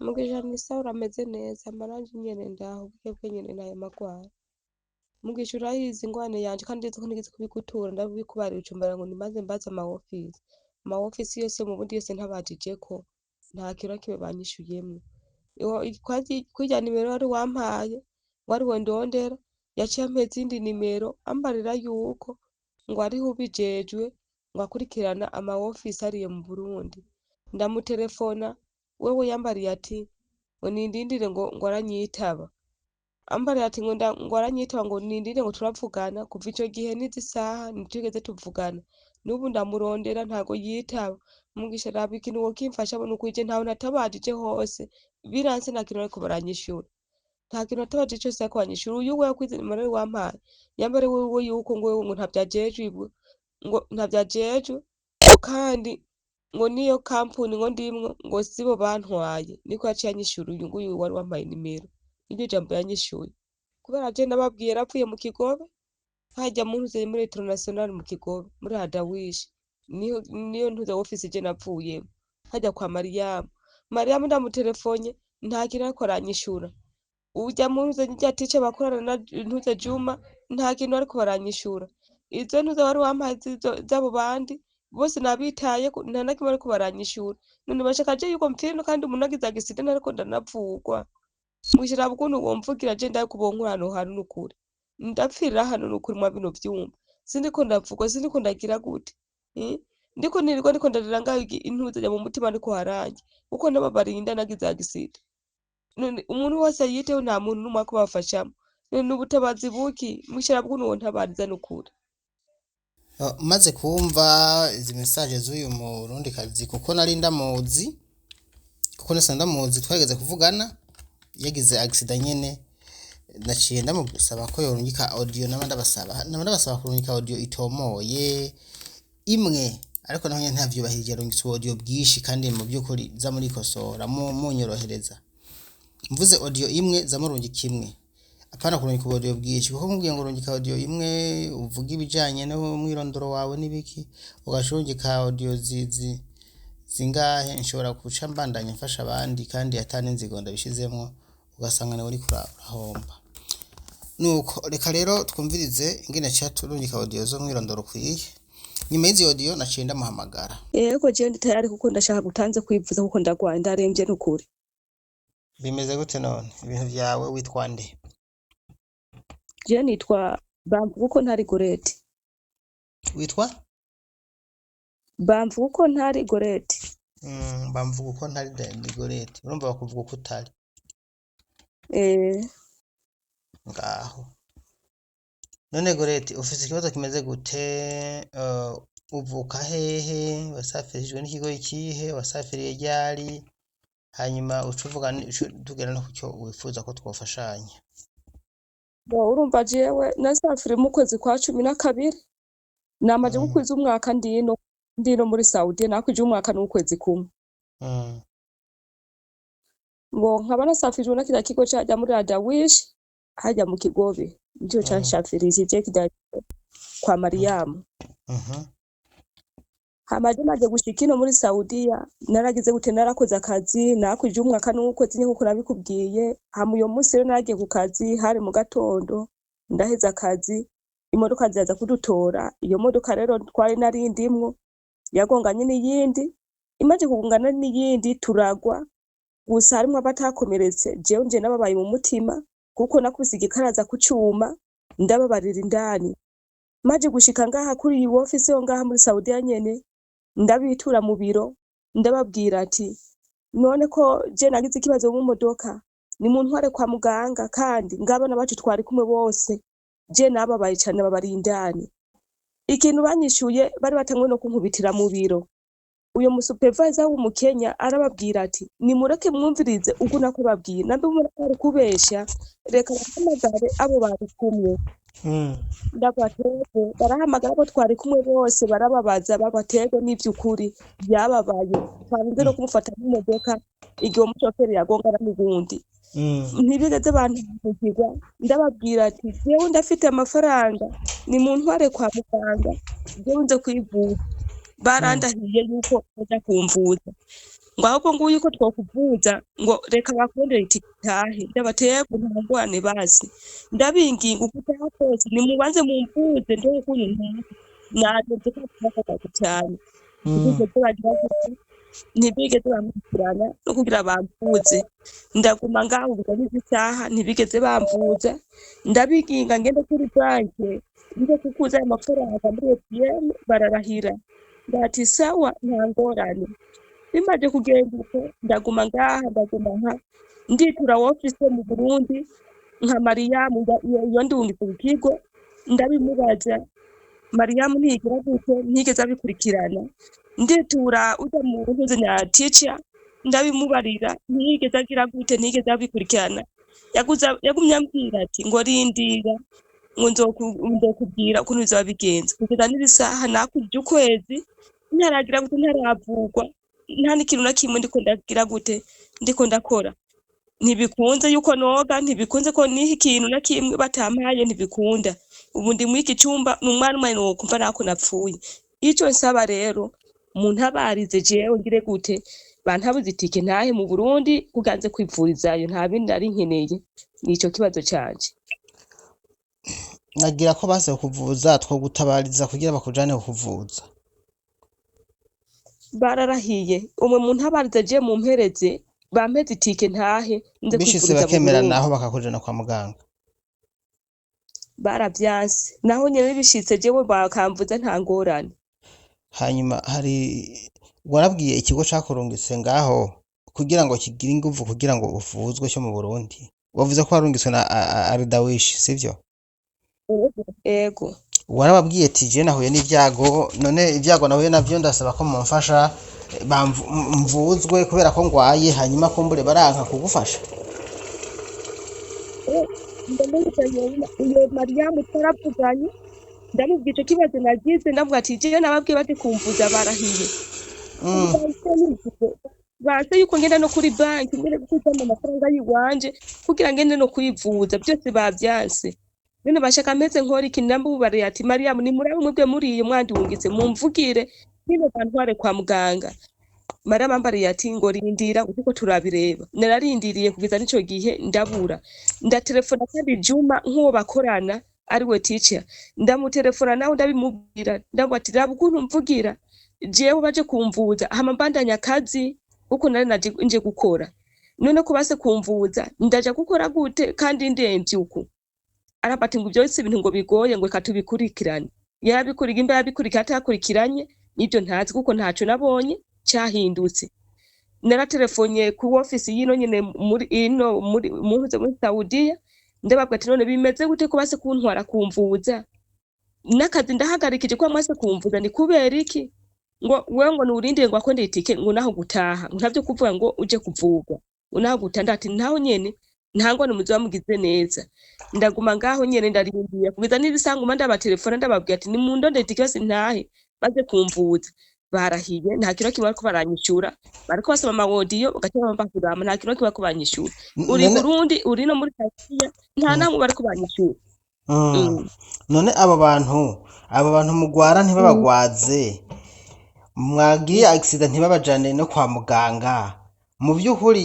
Mugisha ni sawa, urameze neza, maranje nyene ndaho buke nyene nayo magwara. Mugisha urayizi ingwane yanje, kandi ndizi ko nigeze kubigutura, ndabikubarira ucumbara ngo nimaze mbaze ama office. Ama office yose mu Burundi yose ntabajijeko, nta kintu na kimwe banyishuyemwo. Kurya nimero wari wampaye ngo ariwe ndondera, yaciye ampa izindi nimero ambarira yuko ngo ariho ubijejwe ngo akurikirana ama office ariyo mu Burundi. Ndamutelefona, wewe yambariye ati ngo nindindire ngo aranyitaba. Ambariye ati ngo aranyitaba, ngo nindindire ngo turavugana. Kuva ico gihe n'izi saha ntitwigeze tuvugana. N'ubu ndamurondera ntago yitaba. Mugisha, raba ikintu wokimfasha nukuri, je ntawe natabajije hose biranse, nta kintu bariko baranyishura. Nta kintu natabajije cose bariko baranyishura. Uyu wewe kwizi nimero wari wampaye yambariye wewe yuko ngo wewe ngo ntavyo ajejwe, ibwo ngo ntavyo ajejwe, ngo kandi ngo niyo kampuni ngo ndimwo ngo sibo bantwaye. Niko yaciye anyishura uyu nguyu wari wampaye nimero, niryo jambo yanyishuye. Kubera je nababwiye yaravuye mu Kigobe, harya mu ntuze muri International mu Kigobe muri Adawishi, niyo niyo ntuze office je navuyemo, harya kwa Mariyamu. Mariyamu ndamutelefone nta kintu ariko aranyishura. Urya mu ntuze rya tice bakorana na ntuze Juma, nta kintu ariko baranyishura. Izo ntuze wari wampaye z'abo bandi bose nabitaye, nta na kimwe bariko baranyishura. None bashaka je yuko mpfira, kandi umuntu agize accident ariko ndanavugwa. Mugisha, raba ukuntu womvugira, je ndakubonkura hano hantu, nukuri ndapfirira hano, nukuri mwa bino vyumba sindiko ndavugwa, sindiko ndagira gute, eh? Ndiko nirirwa ndiko ndarira ngaho, intuze mu mutima ndiko haranjye kuko ndababariye inda nagize accident. None umuntu wese yiteho, nta muntu n'umwe akubafashamo. None n'ubutabazi buki? Mugisha, raba ukuntu wontabariza nukuri. Maze kumva izi message z'uyu Murundikazi, kuko nari ndamuzi, kuko nasa ndamuzi, twageze kuvugana yagize accident nyene, naciye ndamusaba ko yorungika audio. Naba ndabasaba kurungika audio itomoye imwe, ariko naho nyene ntavyubahirije, yarungitse audio bwinshi, kandi mu by'ukuri za murikosora munyorohereza. Mvuze audio imwe, za murungika imwe, apana kurungika audio bwinshi, kuko nkubwiye ngo urungika audio imwe uvuga ibijanye n'umwirondoro wawe n'ibiki, ugaca urungika audio zizi zingahe, nshobora guca mbandanya mfasha abandi kandi atani inzigo ndabishizemwo, ugasanga nawe uriko urahomba. Nuko reka rero twumvirize ingene aciye turungika audio z'umwirondoro ukwiye. Nyuma y'izi audio naciye ndamuhamagara. Yego, jewe ndi tayari kuko ndashaka gutanze kwivuza, kuko ndagwaye, ndaremvye nukuri. Bimeze gute none ibintu vyawe? Witwa nde? Jewe nitwa Bamvuga uko ntari Goreti. Witwa? Bamvuga uko ntari Goreti. Bamvuga uko ntari Goreti, urumva bakuvuga uko utari. Eh. Ngaho none Goreti, ufise ikibazo kimeze gute? Uvuka hehe? Wasafirishijwe n'ikigo ikihe? Wasafiriye ryari? Hanyuma uca uvuga uca tugera no kucyo wifuza ko twofashanya. Bo, urumva jewe nasafiriye mu kwezi kwa 12, namaze gukwiza umwaka ndino muri Saudiya, nakwije umwaka n'ukwezi kumwe. Ngo nkaba nasafirijwe na kirya kigo caja muri Adawish hajya mu Kigobe, nico canshafirishije kirya kwa Mariyamu. Hama je maze gushika ino muri Saudiya, naragize gute, narakoze akazi, nakwije umwaka n'ukwezi nyene nkuko nabikubwiye. Hama uyo munsi rero naragiye ku kazi, hari mu gatondo, ndaheza akazi, imodoka ziraza kudutora. Iyo modoka rero twari nari ndimwo yagonganye n'iyindi, imaze kugongana n'iyindi turagwa, gusa harimwo abatakomeretse. Jewe nje nababaye mu mutima kuko nakubise igikaraza ku cuma, ndababarira indani. Maze gushika ngaha kuri iyi office yo ngaha muri Saudiya nyene, ndabitura mu biro, ndababwira ati none ko je nagize ikibazo mu modoka, nimuntware kwa muganga, kandi ngabana bacu twari kumwe bose, je nababaye cane, babariye indani. Ikintu banyishuye, bari batanguye no kunkubitira mu biro. Uyo musupervisor w'umukenya arababwira ati nimureke mwumvirize uko nako babwira, nambe mureke ari kubesha, reka bahamagare abo bari kumwe. Ndabaterwe, barahamagara abo twari kumwe bose, barababaza, babaterwe n'ivy'ukuri byababaye, twarinze no kumufata n'imodoka igihe umushoferi yagongana n'uwundi. Ntibigeze bantahukirwa. Ndababwira ati jewe ndafite amafaranga, nimuntware kwa muganga, jewe nze kwivuza. Barandahiye yuko baja kumvuza. Ngo ahubwo nguyu ko twokuvuza ngo reka bakondere itike itahe. Ndabateye nta ngorane basi. Ndabinginga uko utaha kose nimubanze mumvuze ndebe ukuntu ntaha. Naremvye kandi ndafashwe cane. Ntibigeze bagira gute, ntibigeze bamkurikirana no kugira bamvuze. Ndaguma ngaho kugeza n'izi saha ntibigeze bamvuza. Ndabinginga ngende kuri banki nje kukuza ayo mafaranga muri ATM bararahira. Ndati sawa nta ngorane. Bimaze kugenda uko ndaguma ngaha ndaguma nka nditura ofise mu Burundi nka Mariyamu iyo ndungitse ku kigo ndabimubaza. Mariyamu ntiyigira gute, ntiyigeze abikurikirana. Nditura uja mu ntuzi na teacher ndabimubarira, ntiyigeze agira gute, ntiyigeze abikurikirana. Yagumye ambwira ati ngo rindira ngo nzokubwira ukuntu bizoba bigenze. Kugeza n'isaha nakurije ukwezi ntaragira gute, ntaravugwa, nta n'ikintu na kimwe ndiko ndagira gute, ndiko ndakora. Ntibikunze yuko noga, ntibikunze ko niha ikintu na kimwe batampaye, ntibikunda. Ubu ndi muri iki cumba n'umwana umwe nokumva nako napfuye. Ico nsaba rero muntabarize jewe ngire gute, bantabuze itike ntahe mu Burundi kugira nze kwivurizayo, nta bindi nari nkeneye. Nico kibazo canje. Nagira ko base kuvuza two gutabariza kugira bakujane kukuvuza. Bararahiye umwe muntabarize je mumpereze bampeze itike ntahe nze Bishitse kwivuriza mu bakemera Burundi. naho bakakujana kwa muganga. Baravyanse naho nyene bishitse jewe bakamvuza nta ngorane. Hanyuma hari warabwiye ikigo cakurungitse ngaho kugira ngo kigire inguvu kugira ngo uvuzwe cyo mu Burundi. Wavuze ko warungitswe na Ardawish, sivyo? Ego. Warababwiye ati je nahuye n'ivyago, none ivyago nahuye navyo ndasaba ko mumfasha mvuzwe kubera ko ngwaye, hanyuma kumbure baranka kugufasha. Ndamubwira iyo Mariyamu twaravuganye, ndamubwira ico kibazo nagize, ndavuga ati jewe nababwiye baje kumvuza barahiye. Banse yuko ngenda no kuri banki ngende gukuzamo amafaranga yiwanje kugira ngende no kwivuza, byose bavyanse. None bashaka mpeze nkora iki? Ndamubariye ati Mariyamu nimurabe mwebwe muriye mwandungitse mumvugire niba bantware kwa muganga. Mariyamu ambariye ati ngo rindira kuko turabireba. Nararindiriye kugeza n'ico gihe ndabura. Ndaterefona kandi Juma nk'uwo bakorana ariwe teacher, ndamuterefona nawe ndabimubwira, ndamubwira ati raba ukuntu mvugira jewe baje kumvuza hama mbandanya akazi kuko nari naje nje gukora. None ko base kumvuza ndaja gukora gute kandi ndemvye uku? Aramba ati ngo ivyo si ibintu ngo bigoye ngo reka tubikurikirane. Yarabikuriye imba yabikurikira atakurikiranye nivyo ntazi kuko ntaco nabonye cahindutse. Naratelefonnye ku ofisi yino nyene muri ino muri muhuze muri Saudiya, ndababwira ati none bimeze gute ko base kuntwara kumvuza? N'akazi ndahagarikije ko mwase kumvuza ni kubera iki? Ngo wewe ngo nurindire ngo akondeye itike ngo naho gutaha, ngo ntavyo kuvuga ngo uje kuvugwa, ngo naho gutaha. Ndati ntaho nyene nta ngorane muzoba mugize neza. Ndaguma ngaho nyene ndarindira kugeza n'ibisanguma ndabatelefona ndababwira ati nimundondere itike yose ntahe baze kumvuza. Barahiye nta kintu na kimwe bariko baranyishura, bariko basoma amawodiyo bagaca bampa nta kintu na kimwe bariko banyishura. Uri None Burundi uri no muri Tanzania nta namwe bariko banyishura. None abo bantu mugwara ntibabagwaze, mwagiriye accident ntibabajane no kwa muganga. Mu by'ukuri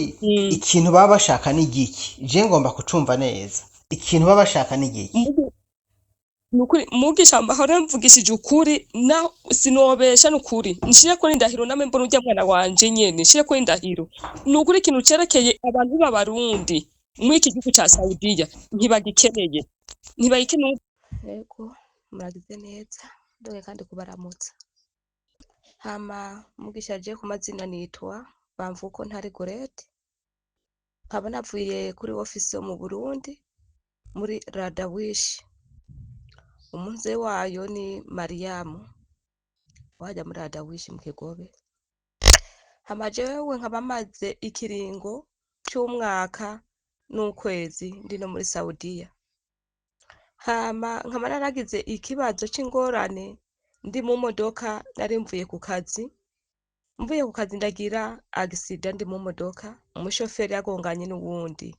ikintu baba bashaka ni igiki? Je ngomba kucumva neza. Ikintu baba bashaka ni igiki? Nukuri mugisha mbahora mvugishije ukuri na sinobesha nukuri nshire kuri ndahiro namwe mbona urya mwana wanje nyene nshire kuri ndahiro nukuri ikintu cerekeye abantu b'abarundi muri iki gihugu ca Saudiya ntibagikeneye ntibagikeneye. Ego muragize neza ndonke kandi kubaramutsa. Hama mugisha je ku mazina nitwa Bamvuko Ntare Gorete, nkaba navuye kuri ofisi yo mu Burundi muri Radawish. Umuze wayo ni Mariyamu waja muri Radawish mu Kigobe. Hama jewe nkaba maze ikiringo c'umwaka n'ukwezi ndi no muri Saudiya. Hama nkaba naragize ikibazo c'ingorane ndi mu modoka nari mvuye ku kazi, mvuye ku kazi ndagira agisida ndi mu modoka, umushoferi yagonganye n'uwundi.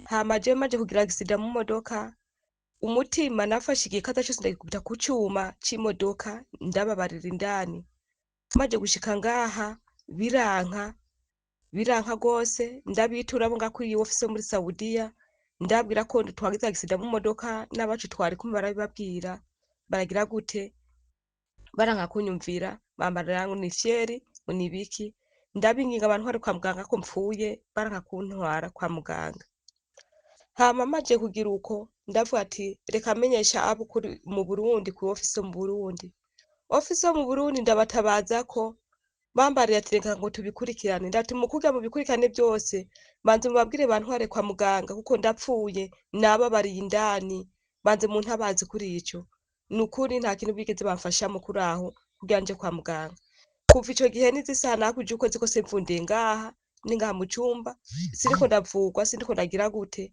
Hama jewe maze kugira agisida mu modoka, umutima nafashe igikaza cose ndagikubita ku cuma c'imodoka ndababarira indani. Maze gushika ngaha biranka Biranka rwose, ndabitura abo ngaho kuri iyo ofisi yo muri Saudiya, ndabwira ko twagize accident mu modoka n'abacu twari kumwe barabibabwira, baragira gute? Baranka kunyumvira, bambarira ngo ni fyeri, ngo ni ibiki. Ndabinginga bantware kwa muganga ko mpfuye, baranka kuntwara kwa muganga. Hama maje kugira uko, ndavuga ati reka menyesha abo kuri mu Burundi, ku ofisi yo mu Burundi. Ofisi yo mu Burundi ndabatabaza ko bambariye ati reka ngo tubikurikirane. Ndati mukurya mubikurikirane byose, banze mubabwire bantware kwa muganga kuko ndapfuye, nababariye indani, banze muntabaze kuri ico. Nukuri nta kintu bigeze bamfashamo kuri aho kugira nje kwa muganga. Kuva ico gihe n'izisaha nakwije ukwezi kose mvundiye ngaha, ni ngaha mu cumba, siniko ndavugwa, siniko ndagira gute.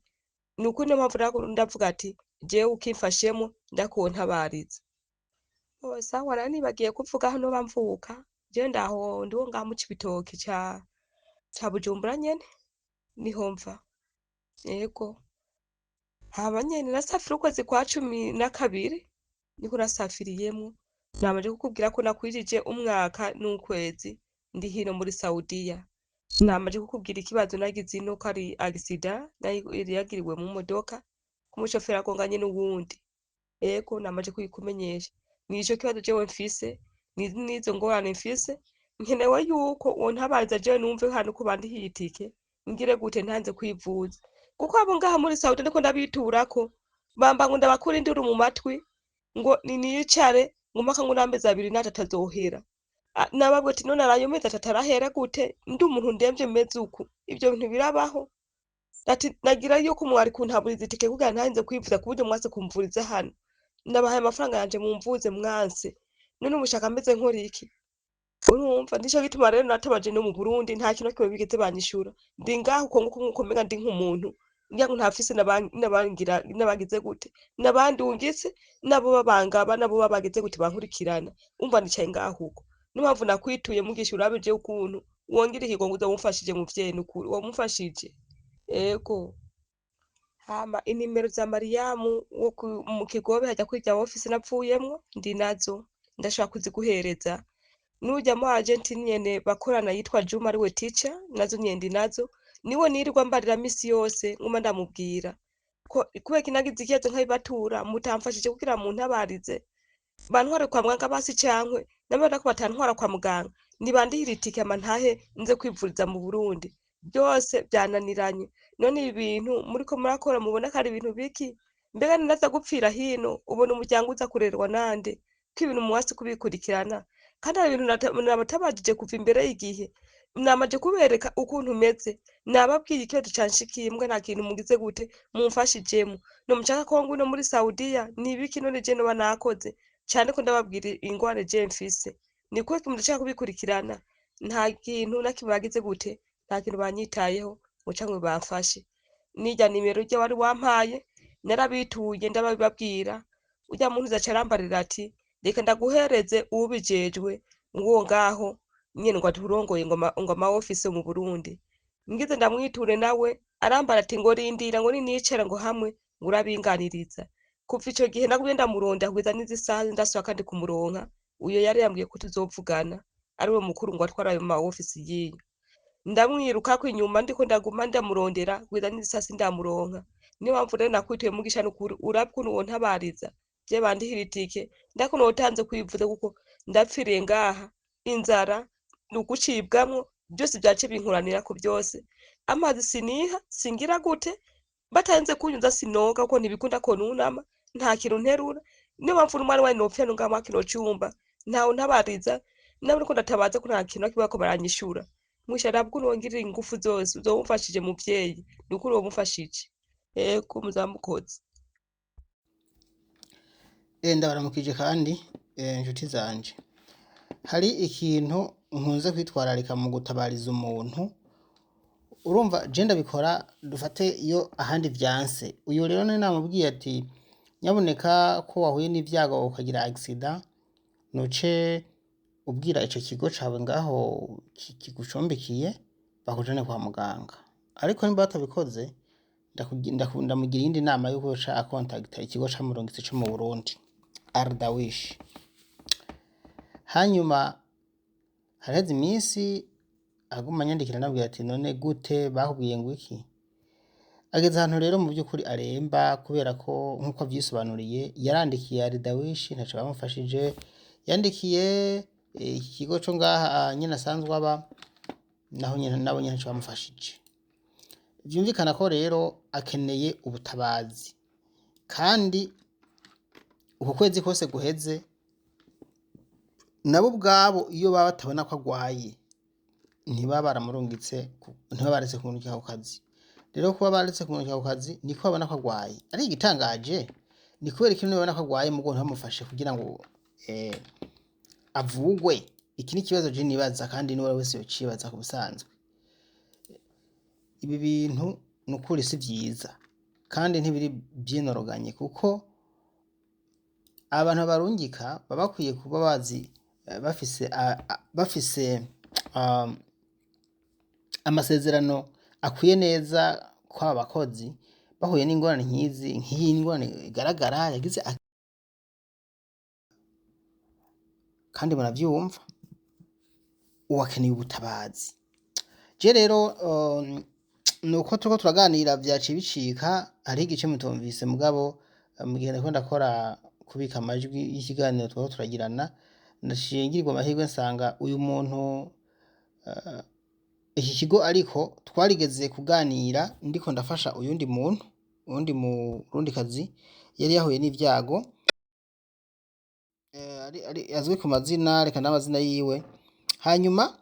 Nukuri niyo mpamvu ndavuga ati jewe ukimfashemo ndakontabariza. Oh, sawa nari nibagiye kuvuga hano bamvuka. Jewe ndaho ndiwo ngaha mu Cibitoke ca Bujumbura nyene niho mva. Yego. Hama nyene nasafiri ukwezi kwa 12 niko nasafiriyemwo. Namaze kukubwira ko nakwijije umwaka n'ukwezi ndi hino muri Saudiya. Namaze kukubwira ikibazo nagize ino ko ari accident yagiriwe mu modoka, umushoferi agonganye n'uwundi. Yego, namaze kubikumenyesha. Nico kibazo jewe mfise, nizo ngorane mfise, nkenewe yuko wontabariza jewe numve hano ko bandihiye itike, ngire gute ntanze kwivuza. Kuko abo ngaha muri Saudi ndiko ndabiturako, bamba ngo ndabakura induru mu matwi, ngo nicare, ngo mpaka ngo n'amezi abiri n'atatu azohera. Nababwira ati none arayo mezi atatu arahera gute, ndi umuntu ndemvye meze uku, ivyo bintu birabaho? Ati nagira yuko mwari kuntaburiza itike kugira ntarinze kwivuza ku buryo mwase kumvuriza hano. Ndabahaye amafaranga yanje mumvuze mwanse. None mushaka meze nkora iki? Urumva nico gituma rero natabaje no mu Burundi nta kintu kimwe bigeze banyishura. Ndi ngaho uko nguko nkuko umenga ndi nk'umuntu. Ngira ngo ntafise n'abangira n'abagize gute, n'abandungitse, nabo babangaba, nabo babagize gute bankurikirana. Umva nicaye ngaho uko. Niyo mpamvu nakwituye mugisha urabe jewe ukuntu wongira ikigongo uzoba umfashije muvyeyi nukuri, wamufashije. Ego. Hama inimero za Mariyamu wo mu Kigobe hajya kuri rya ofisi napfuyemwo ndi nazo, ndashobora kuziguhereza. N'urya mu agent nyene bakorana yitwa Juma ariwe teacher, nazo nyene ndi nazo. Niwe nirirwa mbarira misi yose nguma ndamubwira ko kubera ko nagize ikibazo nkabibatura mutamfashije kugira muntabarize, bantware kwa muganga basi cankwe nabona ko batantwara kwa muganga nibandihira itike ama ntahe nze kwivuriza mu Burundi. Byose byananiranye. None ibi bintu muriko murakora mubona ko ari ibintu biki? Mbega ninaza gupfira hino ubona umuryango uza kurerwa nande? Ko ibintu mwasi kubikurikirana, kandi hari ibintu nabatabajije kuva imbere y'igihe. Namaje kubereka ukuntu meze, nababwiye ikibazo canshikiye, mbwa nta kintu mugize gute mumfashijemo. Nomushaka ko ngwino muri Saudiya ni ibiki none je noba nakoze? Cane ko ndababwira ingorane je mfise. Ni kubera ko mudashaka kubikurikirana, nta kintu na kimwe bagize gute, nta kintu banyitayeho ngo canke bamfashe. Nirya nimero rya wari wampaye narabituye ndababibabwira, urya muntu aca arambarira ati reka ndaguhereze uwubijejwe nguwo ngaho nyene ngo aturongoye ngo ama ofisi mu Burundi. Ngize ndamwiture nawe arambara ati ngo rindira ngo ninicara ngo hamwe ngo urabinganiriza. Kuva ico gihe nagumye ndamuronda kugeza n'izi saha ndasubira kandi kumuronka. Uyo yari yambwiye ko tuzovugana ariwe mukuru ngo atware ayo ma ofisi yiyo. Ndamwirukako inyuma ndiko ndaguma ndamurondera kugeza n'izi saha sindamuronka. Niyo mpamvu rero nakwituye mugisha nukuri urabe ukuntu wontabariza, je bandihira itike ndako notanze kwivuza kuko ndapfiriye ngaha, inzara nugucibwamwo byose vyace binkoranirako byose. Amazi siniha singira gute, batarinze kunyuza sinoga kuko ntibikunda ko nunama, nta kintu nterura. Niyo mpamvu n'umwana wanje nopfira no ngaha mwakino cumba ntawe ntabariza, nawe niko ndatabaza ko nta kintu na kimwe bariko baranyishura. Mwisha raba ukuntu wongirira ingufu zose, uzoba umfashije muvyeyi, nukuri uba umfashije. Ego muzaba mukoze. Ndabaramukije kandi inshuti zanje. Hari ikintu nkunze kwitwararika mu gutabariza umuntu. Urumva je ndabikora dufate iyo ahandi vyanse. Uyu rero nari namubwiye ati nyabuneka ko wahuye n'ivyago ukagira accident, nuce ubwira ico kigo cawe ngaho kigucumbikiye bakujane kwa muganga. Ariko nimba batabikoze ndamugira iyindi nama yuko yoca akontagita ikigo camurungitse co mu Burundi Ardawish. Hanyuma haraheze iminsi Aguma anyandikira anabwira ati none gute bakubwiye ngo iki? Ageze ahantu rero mu by'ukuri aremba kubera ko nk'uko avyisobanuriye yarandikiye Aridawishi ntaco bamufashije, yandikiye iki kigo co ngaha nyene asanzwe aba naho nyene nabo nyene ntaco bamufashije. Vyumvikana ko rero akeneye ubutabazi kandi uku kwezi kose guheze nabo ubwabo iyo baba batabona ko agwaye ntibaba baramurungitse ntibaba baretse kumurungika ku kazi. Rero kuba baretse kumurungika ku kazi niko babona ko agwaye. Ariko igitangaje ni kubera iki none babona ko agwaye mugo ntibamufashe kugira ngo avugwe. Iki ni ikibazo je nibaza kandi n'uwari wese yocibaza ku busanzwe. Ibi bintu nukuri si vyiza kandi ntibiri vyinoroganye kuko abantu barungika baba bakwiye kuba bazi bafise bafise amasezerano akwiye neza kw'aba bakozi bahuye n'ingorane nk'izi nk'iyi ngorane igaragara yagize kandi muravyumva uwakeneye ubutabazi. Je rero nuko turiko turaganira vyaciye bicika hariho igice mutumvise mugabo mu gihe nariko ndakora kubika amajwi y'ikiganiro twariko turagirana naciye ngirwa amahirwe nsanga uyu muntu iki kigo ariko twarigeze kuganira ndiko ndafasha uyundi muntu uwundi murundikazi yari yahuye n'ivyago azwi ku mazina reka n'amazina yiwe hanyuma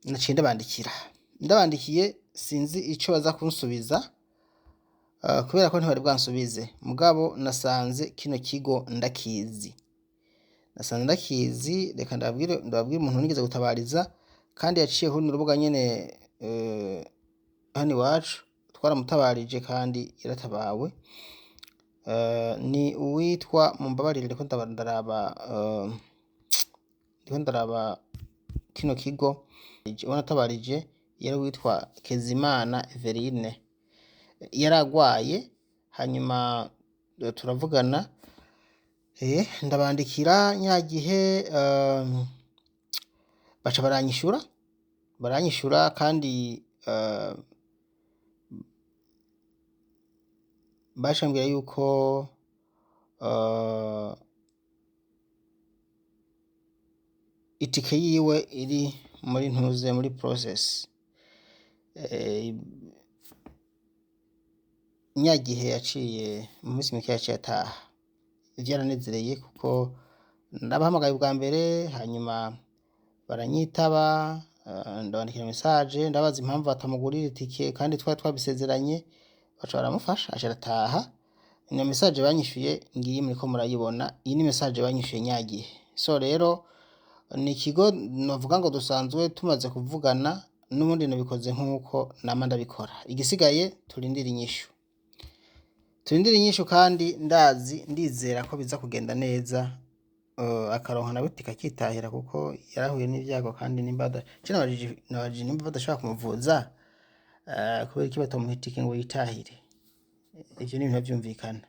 naciye ndabandikira ndabandikiye sinzi ico baza kunsubiza kubera ko ntibari bwansubize mugabo nasanze kino kigo ndakizi nasanze ndakizi reka ndababwire umuntu nigeze gutabariza kandi yaciye kuri runo rubuga nyene hano iwacu twaramutabarije kandi yaratabawe. Ni uwitwa mumbabarire ndiko ndaraba ndiko ndaraba kino kigo uwo natabarije yari uwitwa Kezimana Everine yaragwaye hanyuma turavugana ndabandikira nyagihe baca baranyishura kandi bacambwira yuko itike yiwe iri muri ntuze muri process nyagihe yaciye mu minsi mike yaciye ataha vyaranezereye kuko ndabahamagaye ubwa mbere hanyuma baranyitaba ndabandikira message ndabaza impamvu batamugurira itike kandi twari twabisezeranye baca baramufasha aca arataha. Ino message banyishuye ngiyi muriko murayibona iyi ni message banyishuye nyagihe. So rero ni ikigo novuga ngo dusanzwe tumaze kuvugana n'ubundi nabikoze nk'uko nama ndabikora. Igisigaye turindire inyishu kandi ndazi ndizera ko biza kugenda neza akaronka nawe itike akitahira kuko yarahuye n'ivyago kandi nimba je nabajije nimba badashobora kumuvuza kubera iki batamuha itike ngo yitahire. Ivyo ni ibintu vyumvikana.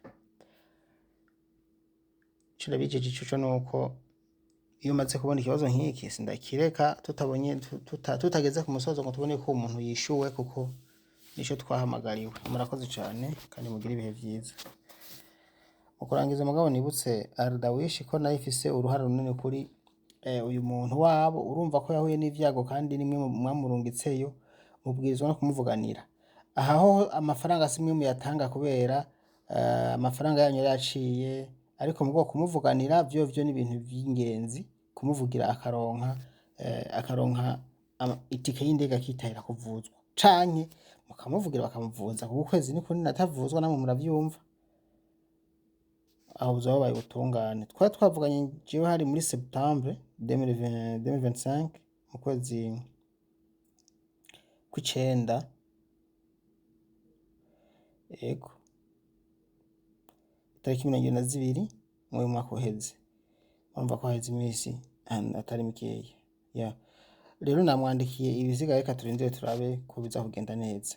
Ico ndabijeje ico nuko iyo umaze kubona ikibazo nk'iki sindakireka tutabonye tutageze ku musozo ngo tubone ko uwo muntu yishuwe kuko nico twahamagariwe. Murakoze cane kandi mugire ibihe vyiza. Mu kurangiza mugabo nibutse Ardawish ko nayo ifise uruhara runini kuri uyu muntu wabo urumva ko yahuye n'ivyago kandi nimwe mwamurungitseyo mubwirizwa no kumuvuganira. Aha ho amafaranga simwe muyatanga kubera amafaranga yanyu yaraciye ariko mugabo kumuvuganira vyovyo ni ibintu vy'ingenzi kumuvugira akaronka itike y'indege akitahira kuvuzwa canke mukamuvugira bakamuvuza kuko ukwezi ni kunini atavuzwa namwe muravyumva. Aho buzoba bubaye ubutungane. Twari twavuganye jewe hari muri septembre 2025 mu kwezi kw'icenda yego itariki 22 mw'uyu mwaka uheze. Urumva ko haheze imisi atari mikeya ya. Rero namwandikiye ibisigaye reka turindire turabe ko biza kugenda neza.